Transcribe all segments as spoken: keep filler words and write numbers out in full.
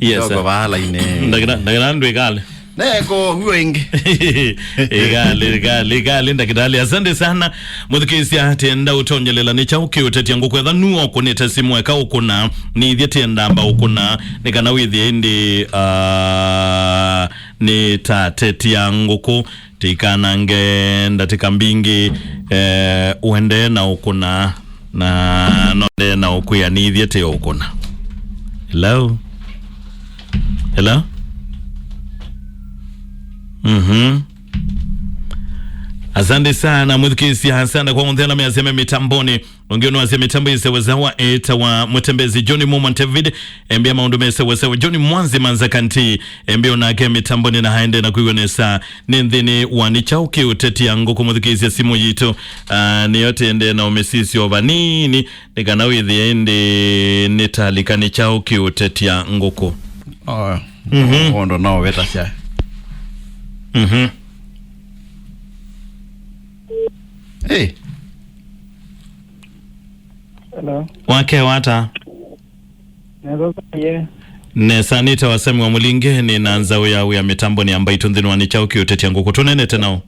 Yes, sir. Ndakĩta-, ndakĩta ndwĩkale. Neko huo ĩngĩ. Ĩkale, ĩkale, ĩkale, ndakĩtali. Asante sana. Mũthikĩĩsya, tenda ũtonyelela nĩ kyaũ kĩũtetya ngũkũ etha nuo kũnĩte simũ eka ũkũna. Nĩithyĩ tĩendamba ũkũna. Nĩ kana wĩthĩe ĩndĩ, ah, nĩ ta tetia ngũkũ. Tĩikanange ndatĩka mbingĩ, eh, ũendee na ũkũna, na nondee na ũkwĩa nĩithyĩ tĩ ũkũna. Hello? Hello? Mhm. Asante sana, mũthikĩĩsya, asante kwa mũthela measeme mitamboni. Ũngĩ ũnũasya mĩtambo ĩ sewesewa ĩtawa Mũtembezi John Mumo David, embĩa maũndũ me sewesewa. John Mwanzi Manzakanti, embĩa onake mĩtambonĩ na aende na kwĩw'a nesa nĩ nthĩnĩ wa nĩ kyaũ kĩũtetya ngũkũ mũthikĩĩsya simũ yitũ. Ah, nĩyo tĩendee na ũmĩsisya o vanini, nĩ kana wĩthĩe ĩndĩ nĩtalika nĩ kyaũ kĩũtetya ngũkũ. Oh, mhm. Ũndũ no ũvetasya. Mhm. Hey. Hello. Wake wata? Nesa, ye. Nesa, nĩtawa Sami wa Mũlinge, nĩ na nzaũ ya wĩa mĩtambonĩ ya mbaitũ nthĩnĩ wa nĩ kyaũ kĩũtetya ngũkũ. Tũnenete nao?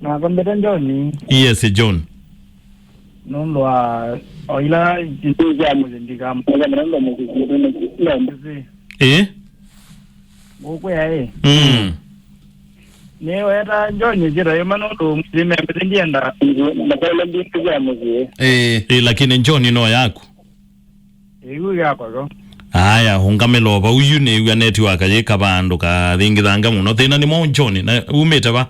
Nakombete John. Yes, John. Nũndũ wa o ila itũ sya mũsyĩ ndikamũka mũrendo mũsyĩ no mbisi. Ĩ? Ngũkwĩa ĩ. Mm. Nĩweta John njĩra yĩmwe nũndũ mũsyĩ membete ndienda. Makaĩla mbisi sya mũsyĩ. Ĩ. Ĩ, lakini John no yaku. Ĩu yakwa ko. Aya, ũngamĩla o vau yu nĩw'a netiwaka yĩ kavandũ kathingithanga mũno. Thĩna nĩ mwaũ John? Na umĩte va?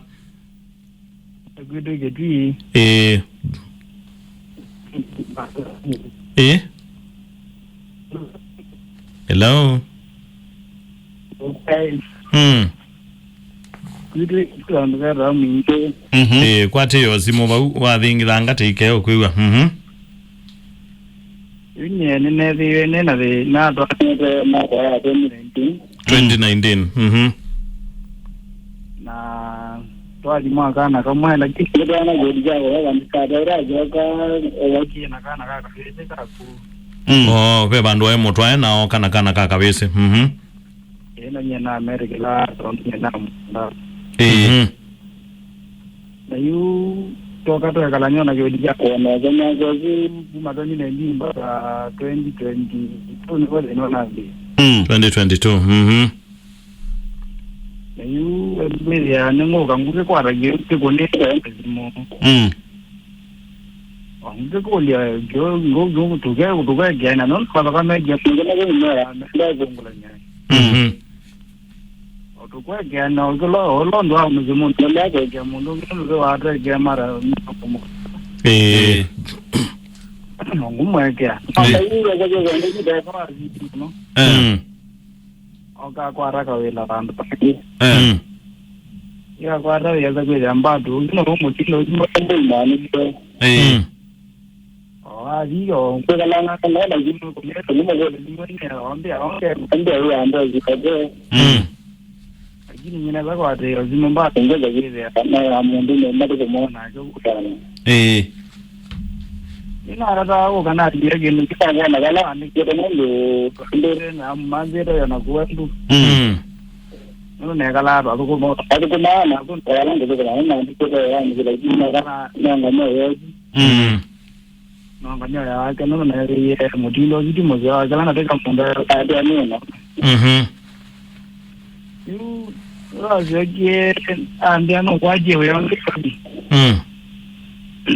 Kwitũ Kitui. Ĩĩ. Ĩĩ. Hello. Okay. Mm. Kwitũ Kitui andũ ketawa Mwingĩ. Mhm. Ĩĩ, kwatĩĩa simũ vau wathingithanga tĩikeo kwĩw'a. Mhm. Yu nyie nĩneethĩiwe nĩ na thĩna twatwaanĩte mwaka wa twenty nineteen. Twenty nineteen, mhm. Na twathi mwa kana kamwe, lakini nĩtwaana kĩndũ kya kũveva ndikataĩra asyoka ũvakie na kana ka kavĩsĩ kaku. Mm. Oh, ve vandũ waĩ mũtwae nao kana kana ka kavĩsĩ. Mhm. Ĩĩ, na nyie namerĩkĩla tondũ nyie namũkũnda. Ĩĩ. Mhm. Na yu twoka twekalany'a na kĩũthi kya kũonesa myaka ĩsu kuma twenty nineteen mpaka twenty twenty-two nĩvo thĩna ũnambĩĩa. Mm. Twenty twenty-two, mhm. Na yu wĩthĩa nĩngũka ngũkĩkwata kĩu kĩkũnĩte simũ. Mm. Ngũkĩkũlya kĩu, ngũ-, ngũ-, tũke-, tũkekeana, nũndũ mathaka mekie mũndũ na kĩu nĩyo ya menda ĩkũngũlany'a. Mhm. O tũkwekeana, o kĩla, ũla ũndũ wa mũsyĩ mũndũ, ũla akekea mũndũ ũngĩ, nũndũ watekea mara mĩongo mũgwanja. Ĩĩ. Ngũmwekea. Ĩĩ. Amba yu wekwa kĩvendo kĩteka wa vidio mũno. Eh. Mm. Okakwata kawĩla vandũ vangĩ. Eh. Mm. Ĩkakwata wĩasa kwĩthĩa mbatu, ũngĩ no mũtindo ũsu mbatu ndũimanĩsyo. Ĩĩ. Mm. O athi, o kwĩkalanga kana na simũ kũmĩete nĩ mũvũle simũ nĩ ombea, ombea, ombea ya ndozi kaje. Mm. Lakini nyina za kwatĩĩa simũ mbaa ngeza kwĩthĩa na ya mũndũ nĩ matu kũmona nake ũkutana. Ĩĩ. Nĩnarata ũka natie kĩndũ kĩtangona vala andĩkĩte mũndũ ndĩrĩ na manzĩte yo na kuendu. Mm. Nũndũ nekalaa twathũkũma. Athũkũmaa na kũndũ vala ngũthũkũma nĩnandĩkĩte yani kĩla kĩmwe kana nongameo yesu. Mm. Nonganĩo yake nũndũ naĩlĩie mũtindo ũsu ti mũseo wa kĩla natwĩka mũndũ ateanĩna. Mhm. Yu wasyokie ambĩa nũkwatie wĩa ũngĩ. Mm.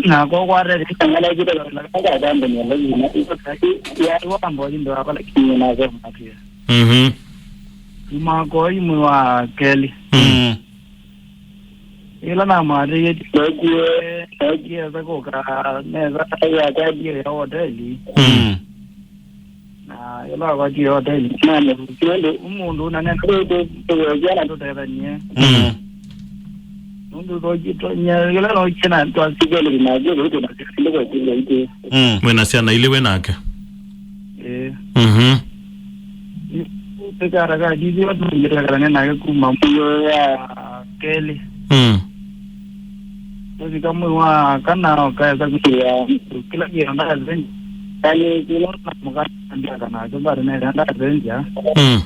Nakwa kwatete kang'alekite kawĩla kaka kambeni ya lazima iko kati ya wambo indo yakwa lakini nasema atia. Mhm. Kuma kwa imwe wa kelĩ. Mm. Ĩla namwatĩie tĩokie, tĩokie esa kũka nesa yakwatie ya hoteli. Mm. Na ĩla akwatie hoteli namũrukie ũndũ mũndũ na nenda tũwekia na tũtethanie. Mm. Nũndũ tũkitonyia ĩla nokie na twasikele na kĩndũ tũnakĩndũ kwa kĩndũ itũ. Mm. Mwĩna syana ilĩ we nake? Ĩĩ. Mhm. Tũkara ka ndithi watu ngĩtwekana nake kuma mũyo wa kelĩ. Mm. Tũvika mwei wa kana ũkaesa kũtũĩa kĩla kĩonda katheni. Kani kino na mukana ndaka na bado na ndaka zenja. Mm.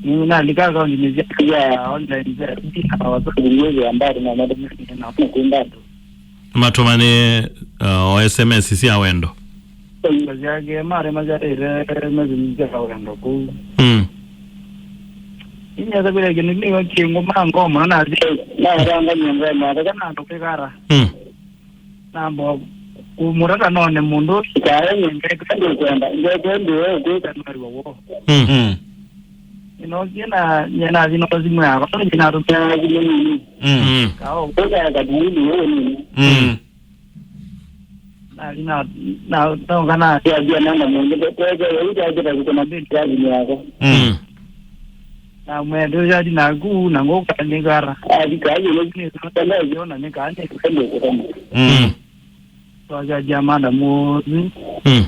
Ni na lika account ni ya online ya na wasa kunyeza ambayo na mada na kundatu. Matũmane, uh, o S M S sya wendo. Kwa hiyo yake mare majarire mezi sya wendo ku. Mm. Inya za kule kinu ni kingu mango mwana na ranga nyongo na kana tukikara. Mm. Nambo kumurata none mundu kae nyengeka ndikwenda ngekwenda wewe kwika nari wo. Mm. Mm. Ino kina nyena zino zimu ya kwa nyina tumia zimu nini. Mm. Mm. Kao kuka ya katini wewe nini. Mm. Na ina na na kana ya dia nana mundu kwa kwa ya ita ya kuna binti ya zimu yako. Mm. Na mwendo ya dina ku na ngoka ni gara. Adi ka yo ni kana yo na ni kana. Mm. Twajaja mada muozi. Mm.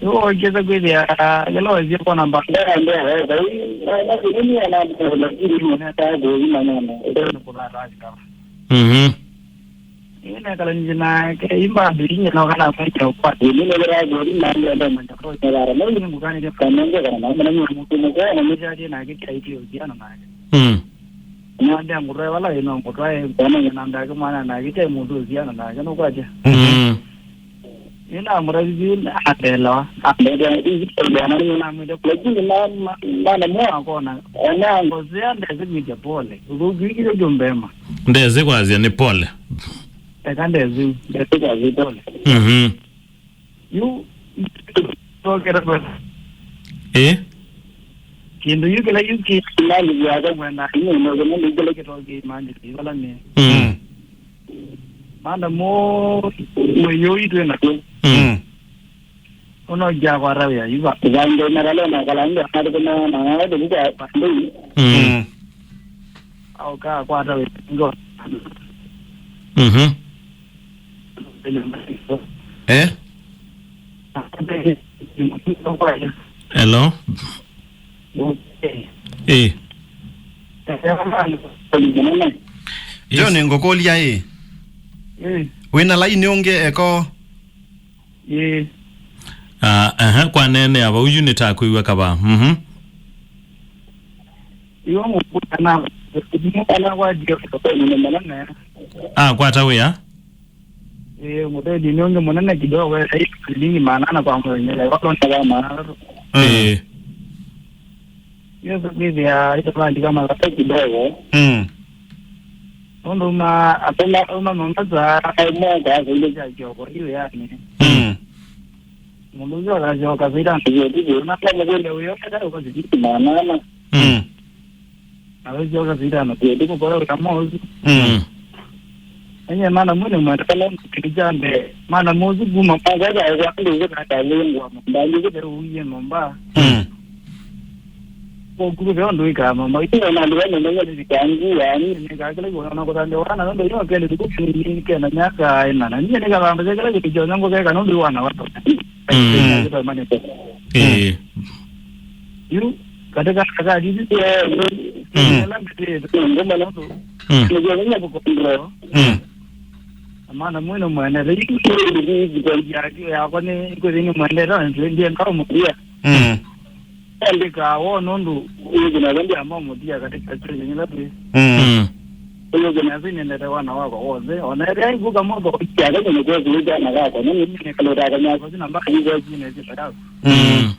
Yo kesa kwithia yalo zia kwa namba. Ndio ndio. Lakini ana lakini ni ta kuimanyana. Mhm. Ine kala nje na ke imba birinye na kana kwa cha kwa. Ni ne ra go ni na ndio ndio manya kwa cha ra. Na ni ngukani ke kwa nenge kana na mwana mtu mko na mjadi na ke cha itio ziana na. Mm. Nande ngutwae wala ino ngutwae kwananya na ndake mwana nake te mundu usiana nake nukwatya. Mm. Nina murathi na andelewa andelewa izi andelewa na nina mwende lakini ma ma- mana mwa kona ona ngozea ndeze kwitya pole uthukiikile jumbema. Ndeze kwazia ni pole. Eka ndeze ndeze kwazia pole. Mhm. Yu tokera kwa Eh? Kindu yu kila yu ki mali ya kwa mwenda ni no no ni kila kitoke mali wala ni. Mm. Mana mo mweyo itwe na tu. Mm. Uno ja kwa rawe ya yuba. Zande na kala na kala ndio na kuna na ndio kwa pande. Mm. Au ka kwa rawe ngo. Mhm. Eh? Hello? Eh. John, ngũkũlya ĩ? Wĩna laini ũngĩ eko? Ah, aha, kwa nene ava uyu nĩtakwĩw'a kavaa. Mhm. Iwe mũkũta na, mũkũta na kwa dio kwa nene. Ah, kwata wĩa? Eh, mũtethi nĩ ũngĩ mũnene kidogo, eh, shilingi maana ana kwa mũthenya, eh, watu wanavaa maana. Eh. Hiyo sasa hivi ya hiyo bandi kama sasa kidogo. Mm. Nũndũ ma atoma uma Mombasa, ai mwa kwa ile ya kioko hiyo yani. Mm. Mũndũ ũcio akasyoka sitano syetu na kwa mũthenya ũyũ akataka kwa shilingi maana ana. Mm. Na wĩsyoka sitano syetu kũkora ũtamosu. Mm. Enye mana mwene mwendekana kĩtu kya mbee. Mana mosu kuma mwanza ya kwa ndio kwa kalengwa mbali kwa uye nomba. Mm. Kwa kuru vyo ndo ika mama. Ina na ndio ndio ndio kangu yani. Ni kakile kwa na kwa ndio wana ndio yo kele tu kukini kena nyaka ina. Na ni ni kama mbele kile kitu nyango keka ndo wana watu. Mm. Ĩĩ. Yu, katika katika hizi, eh, mm, ngoma londo. Mm. Ndio ndio kwa ndio. Mm. Maana mwene mwene, ndio kwa ndio yake yakwa ni kwa ni mwene ndio ndio ngao mkia. Mm. Ndika wo nũndũ ũyũ kĩna wendi ama mũtia katika stage ĩla twĩ. Mm. Mm. Ũyũ kĩna sini ndete wana wakwa wothe. Ona ĩrĩa ikuka moko. Kiaga kĩna kwa kuja na gako. Nini nĩkalũtaga nyako sina mpaka ĩyo sina sina yako. Mm.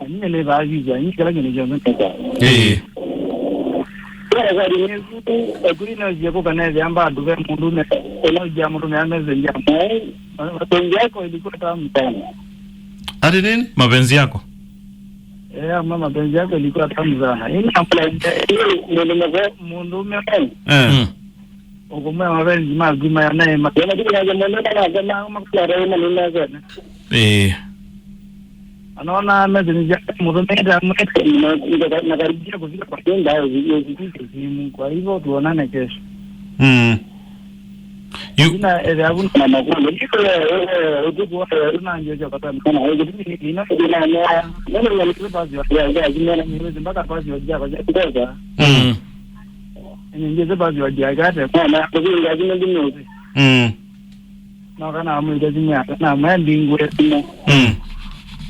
Nini nĩ baadhi ya nini kĩla kĩna kĩonze. Eh. Kwa kweli nĩ ekuri no zie kuka neze amba nduve mũndũ ne. Ĩno ya mũndũ ne ameze ya mwe. Mapenzi yako ilikuwa tamu sana. Ati nini? Mapenzi yako? Eh, ama mapenzi yako ilikuwa tamu sana. Ina mwanaume. Eh. Mm. Ukumwe mapenzi maku maya naye ma. Yana kitu kinacho mwanaume na jamaa kama kwa raha na nini sana. Eh. Anaona message ya mtu mmoja mmoja na karibia kufika kwa nyumba au video zikike simu. Kwa hivyo tuonane kesho. Mm. Yu- ina ere abu na makulu iko wewe utuku wa wewe na ndio cha kata na wewe ni ni na na na na na ni basi wa ya ya ni na ni wewe mpaka basi wa ya kwa ya. Mm. Ni ndio basi wa ya kata na na kwa ya ni ndio. Mm. No kana amwĩte simũ yake, na amwĩa mbingũe simũ. Mm.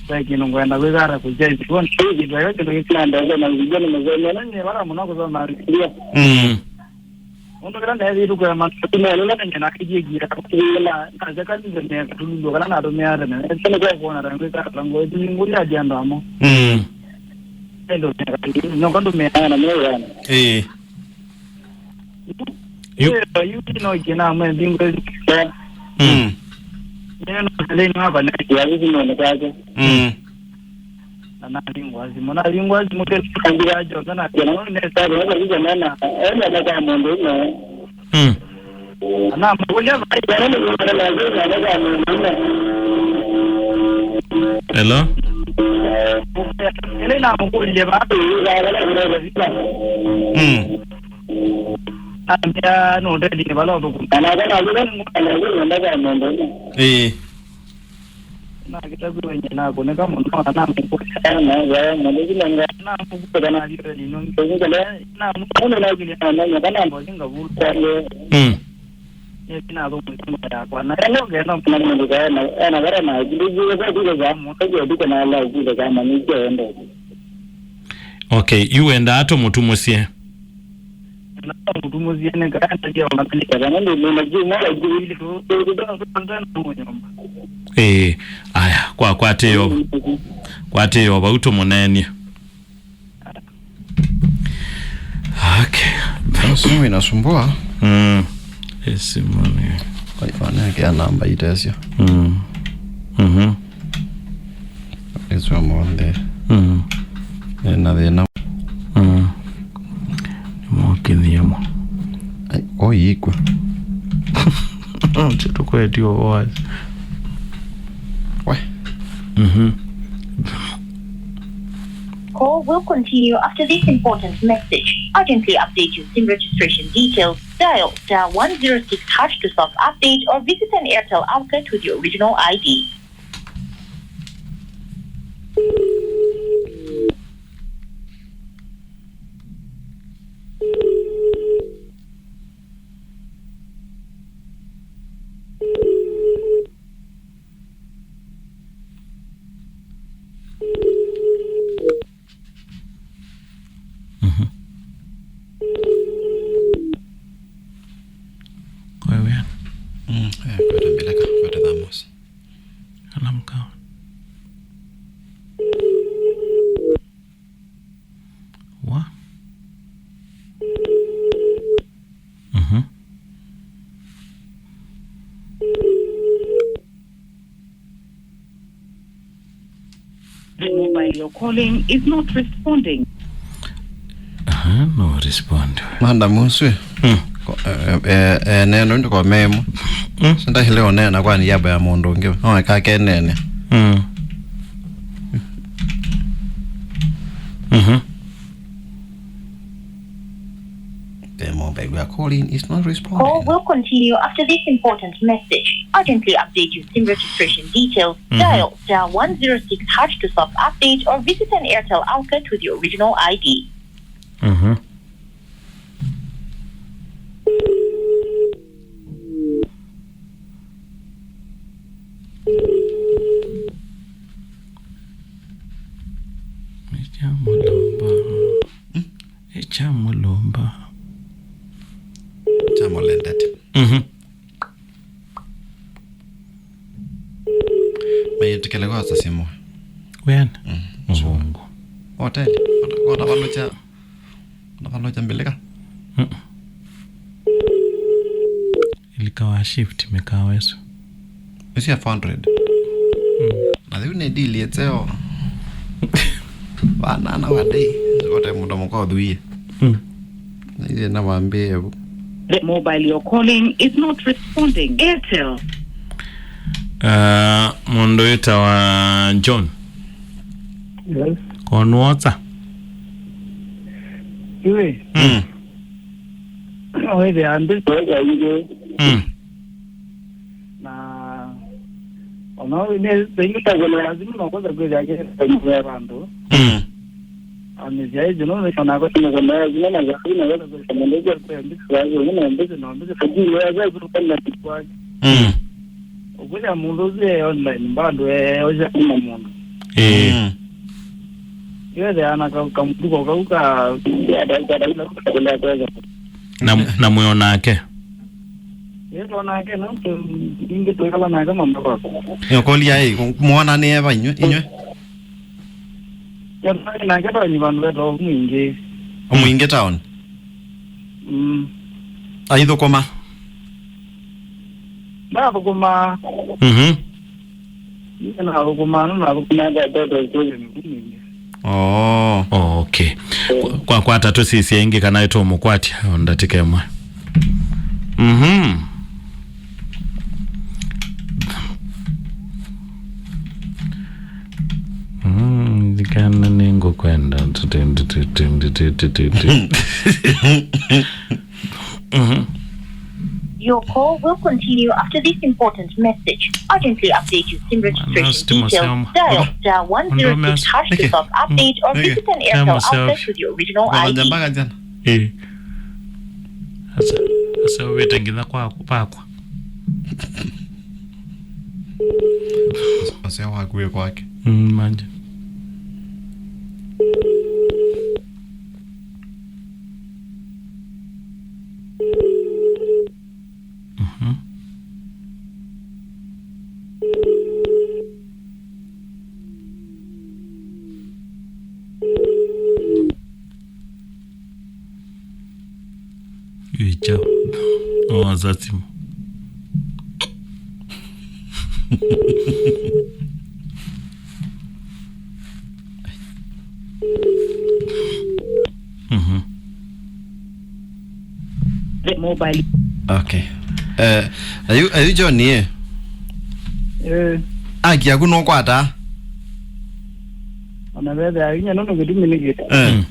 Ve kĩndũ ngwenda kwĩka ata kũsya ĩsiko. Nĩ kĩndũ kĩsina ndeke na video nĩ mũthenya. Na nĩ vata mũno kũsoma Biblia. Mm. Ũndũ kĩla neethĩĩtwe kũema tũmĩele nene na kĩjiĩkia kũkĩĩla, na sya kanitha nĩekatululwa kana natũmĩa tene. Ĩsĩ nĩ kwa kuona ta ngwĩka ata ngũĩ tũingũlya andũ amwe. Mm. Ĩndũ nĩekatululwa, nyoka ndũmĩaa na mĩwĩana. Ĩĩ. Yu- Ĩĩ, yu no kĩna mwe mbingũe. Mm. Neno sele ni hapa na ya hizi ni mkaje. Mm. Na nani ngwazi. Mwana ngwazi mke kangira jo sana. Yana ni sasa na hizo nana. Enda na kama ndo na. Mm. Na mkulia vai yana ni na na na kama ndo na. Hello? Ele na mkulia ba. Mm. Ambĩa nũndethie vala ũthũkũma. Ĩĩ. Nakĩta kwĩw'a nyie nakũnĩka mũno na namũkũnĩka. Namũkũnĩka na Mm. Nĩthi nathũmũisye ngoo yakwa. Na ĩla ũkenda mũndũ kaena, ena vata na ndĩw'ĩka ndĩkĩsaa mũndũ kĩndĩkĩ na ala ũkũlĩka manyĩsya ende. Okay, yu wendaa tũmũtumũsye? Na mũtumũsye nĩ kaenda lia ona kana nĩ mwana juma la juu ili tu tu nyumba. Ĩĩ, aya, kwa kwatĩo, kwatĩo vau tũmũneenye. Okay. Simu inasumbua. Mm. Ĩ simu nĩ. Wanekea namba itesio. Mm. Mhm. Ĩsu ũmũnthĩ. Mm. Ĩna thĩna. Mm. Nĩmokĩthie mo. Ai, oikw'a. Tũkwetio voice. We. Mhm. Call will continue after this important message. Urgently update your SIM registration details. Dial star one zero six hash to self-update or visit an Airtel outlet with your original I D. Mhm. Kwa hiyo, mm, eh, kwete mbeleka, kwete thermos. Alamka. Wa? Mhm. The mobile you're calling is not responding. Aha, no respond. Madam ũsu. Mm. Ko-, eh, eh, eh, neno ndi kwa memo. Mm. Sinda hile onena kwa niaba ya mũndũ ũngĩ. No eka kenene. Mm. Mhm. The mobile we are calling is not responding. Call will continue after this important message. Urgently update your SIM registration details. Mhm. Dial star one zero six hash to self-update or visit an Airtel outlet with your original I D. Mhm. Nĩkyamũlũmba. Hmm? Nĩkyamũlũmba. Kyamũlendete. Mhm. Mayĩtĩkĩle kwasa simũ. Wĩana? Mm. Mũvũngũ. Hoteli. Watavalũkya. Watavalũkya mbilika. Mm. Ilikawa shift mĩkawa ĩsu. Ĩsu ya four hundred. Mm. Na rĩu nĩ deal ĩteo. Vanana wa day. Wote mũndũ mũka ũthuie. Mm. Nĩthĩ na wambĩe vu. The mobile you're calling is not responding. Airtel. Uh, mũndũ wĩtawa John. Yes. Konwota. Iwe. Mm. Wĩthĩa mbĩsĩ. Mm. Na ona nĩ saingĩ ta vile lazima no kwanza kwĩthĩa kĩrĩa vandũ. Mm. Amĩthĩa hizi no nĩ kana kwa sababu kuna lazima na kwa sababu na kwa sababu ndio kwa mbĩsĩ kwa hiyo na mbĩsĩ na mbĩsĩ kwa hiyo ya kwa kwa kwa. Mm. Kwĩthĩa mũndũ ũsu e online, bado eosya kuma mũndũ. Ĩĩ. Mm. Ĩwethĩa na ka-, kamũtuko kau ka, na, na mwĩ o nake? Ĩĩ, tũ nake, no tũ-, ningĩ twĩkala nake mama kwakwa. Nĩũkũlya ĩ, mwonanĩe va inywe, inywe? Nake taoni vandũ vetawa Mwingĩ. O Mwingĩ taoni? Mm. Aithũkũma? Ndathũkũmaa. Mhm. Niĩ nathũkũmaa, no nathũkũmaa kwa Tete Stephen Mwingĩ. Oh. Oh, okay. Kwa, kwa, kwata tũsisye ĩngĩ kana ĩtũmũkwatya o ndatĩka ĩmwe. Mhm. Mm, ndikana nĩngũkwenda. Mhm. Your call will continue after this important message. Urgently update your SIM registration details. Dial star one zero six hash to self-update or visit an Airtel outlet with your original I D. Ĩĩ. Asa, asa wĩte nginya kwa, kwakwa. Asa waku wĩ kwake. Mm, manje. Mhm. Ĩkya. Oza simũ. Mhm. The mobile. Okay. Eh, ayu, ayu John ye? Eh. Aki aku no kwata? Ona veve ayinya no no gitumi ni gita. Eh. Mm.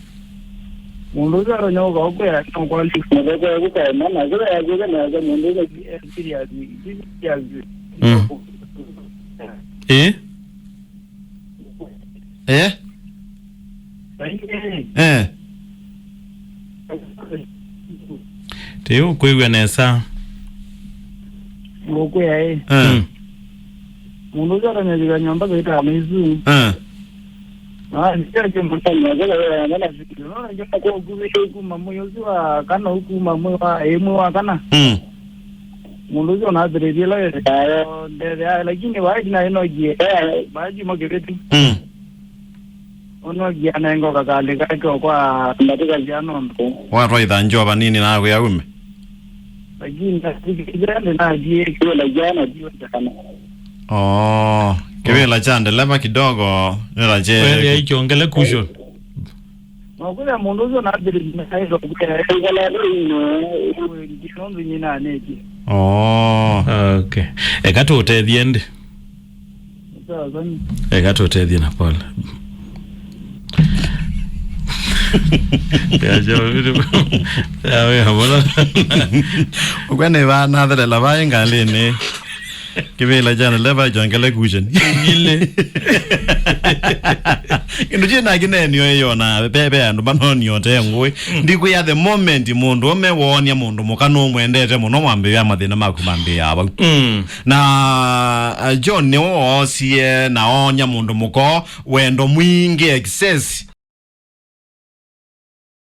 Mũndũ ũcio aronya ũkaũkwĩa no kwali. Mũtheko ya gũkaema na zira ya gũka na za mũndũ ũcio serious, serious. Mm. Eh? Eh? Eh. Tĩu kwĩw'a nesa. Ngũkwĩa ĩ. Eh. Mm. Mũndũ ũcio atanyavika nyũmba kaitano isu. Eh. Na ndio ndio mfanya zile wewe na zikio. Unaona ndio kwa kukumisha kuma moyo usiwa kana ukuma moyo wa emu wa kana. Mm. Mũndũ ũcio nambĩrĩrie la ndethe, lakini waĩti na ĩno ngie. Baji mo kĩvĩtu. Mm. Ũnogia nengo kakalĩ kake kwa ndatĩka cia nũndũ. Watwaitha njoa vanini na wĩa ume. Lakini ndasikĩte ndĩ nathie kĩla jana jiwe kana. Oh, kĩvĩla kya ndeleva kidogo nĩla kye. Wewe ikiongele cushion. Nokuya mũndũ ũcio nambĩrĩrie na kaĩlo kũya. Ĩkala ndũinĩ. Nũndũ nyina anĩtie. Oh. Okay. Eka tũtethie ndi. Sawa, sawa. Eka tũtethie na pole. Ya, ya, ya, ya, ya, ya. Ũkwene vanathelela vaĩ ngalĩnĩ. Kĩvĩla kya ndeleva kyongele cushion. Ile. Kĩndũ kĩna kĩnenio ĩyona, ve, ve andũ manonio te ngũĩ. Mm. Ndikwĩa the moment mũndũ ũme woonia mũndũ mũka nũmwendete mũno, mwambĩĩa mathĩna maku mambĩĩa vau. Mm. Na, uh, John nĩwe woosie na oonia mũndũ mũka wendo mwingĩ excess.